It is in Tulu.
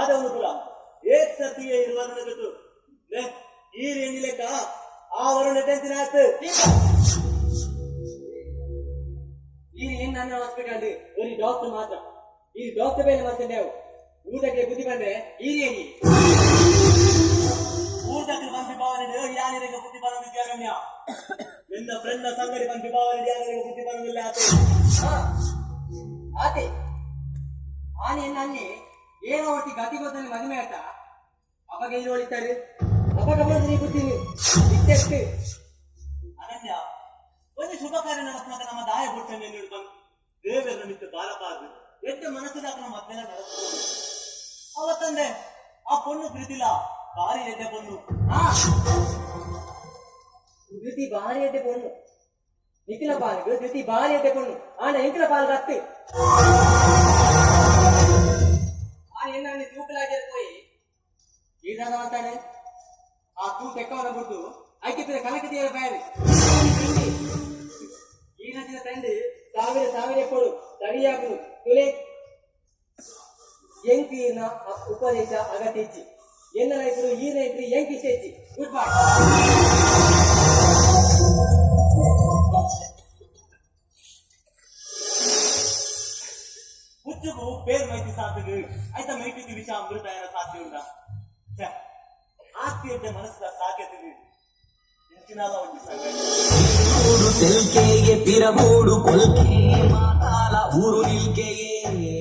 ದಾದ ಒಂದು ಪುರ ಏತ್ ಸರ್ತಿಯೇ ಇರುವರನ ಗೊತ್ತು ಲೇ ಈ ರೇಂಜ್ ಲೆಕ್ಕ ಆ ವರುಣ ಟೆನ್ಷನ್ ಆಯ್ತು. ಈ ಏನ್ ನನ್ನ ಹಾಸ್ಪಿಟಲ್ ಒಂದು ಡಾಕ್ಟರ್ ಮಾತ್ರ. ಈ ಡಾಕ್ಟರ್ ಬೇಲೆ ಮತ್ತೆ ನಾವು ಊಟಕ್ಕೆ ಬುದ್ಧಿ ಬಂದ್ರೆ ಈ ಏನಿ. ಊರ್ದಕ್ಕೆ ಬಂದು ಭಾವನೆ ಯಾನಿರಿಗೆ ಬುದ್ಧಿ ಬರೋದು ವಿದ್ಯಾಗಣ್ಯ. ನಿನ್ನ ಫ್ರೆಂಡ್ ನ ಸಂಗಡಿ ಬಂದು ಭಾವನೆ ಯಾನಿರಿಗೆ ಬುದ್ಧಿ ಬರೋದಿಲ್ಲ ಆತೆ. ಹಾ, ಆತೆ. ಆನೆ ನನ್ನೆ ಏನೋ ಒಟ್ಟಿ ಗತಿ ಗೊತ್ತಲ್ಲಿ ಮದುವೆ ಆಯ್ತಾ? ಅವಾಗ ಇಲ್ಲಿ ಹೊಳಿತಾರೆ, ಅವಾಗ ಬಂದು ನೀ ಬುದ್ಧಿ ಇತ್ತೆಷ್ಟು. ಅನನ್ಯ, ಒಂದು ಶುಭ ಕಾರ್ಯ ನಡಪನಾಗ ನಮ್ಮ ದಾಯ ಕೊಡ್ತೇನೆ ಬಂದು ದೇವರ ಮಿತ್ತು ಬಾರಬಾರದು ಎದ್ದ ಮನಸ್ಸಿದಾಗ ನಮ್ಮ ಮದ್ವೆಲ್ಲ ನಡೆಸ್ಬೋದು. ಅವತ್ತಂದೆ ಆ ಪೊಣ್ಣು ಪ್ರೀತಿಲ್ಲ, ಭಾರಿ ಎದ್ದೆ ಪೊಣ್ಣು. ಹಾ, ಧೃತಿ ಭಾರಿ ಎಡ್ಡೆ ಪೊಣ್ಣು. ನಿಖಿಲ ಪಾಲ್ಗೆ ಧೃತಿ ಭಾರಿ ಎಡ್ಡೆ ಪೊಣ್ಣು. ಆಂಡ ಎಂಕಲ ಪಾಲ್ಗೆ ಅತ್ತೆ ಆ ಎನ್ನ ತೂಕಲಾಗಿ ಪೋಯಿ ಈದಾದ ಅಂತಾನೆ. ಆ ತೂ ತೆಕ್ಕವನ ಬಿಟ್ಟು ಐಕ್ಯತೆ ಕನಕತೆಯ ಬೇರೆ. ಈ ನದಿನ ಫ್ರೆಂಡ್ ಸಾವಿರ ಸಾವಿರ ಕೊಡು ಸರಿಯಾಗುನು ತುಲೆ. ಎಂಕೀರ್ನ ಉಪದೇಶ ಅಗತ್ಯ ಇಚ್ಚಿ. ಎನ್ನ ಲೈಫ್ ಈ ನೈತ್ರಿ ಎಂಕ್ ಇಷ್ಟ ಇಚ್ಚಿ. Good bye. ಹುಚ್ಚುಗು ಪೇರ್ ಮೈತಿ ಸಾಧ್ಯದು ಆಯ್ತಾ? ಮೈಟಿ ವಿಷ ಅಮೃತ ಏನ ಸಾಧ್ಯ ಉಂಟ? ಛೆ, ಆಸ್ತಿ ಎಡ್ಡೆ ಮನಸ್ಸಿನ ಸಾಕೆತಿದೆ ಇಂಚಿನಾಲ ಒಂದು ಸಂಗತಿ. ಊರು ತೆಲ್ಕೆಗೆ ಪಿರಬೂಡು ಕೊಲ್ಕೆ ಮಾತಾಲ ಊರು ನಿಲ್ಕೆಗೆ.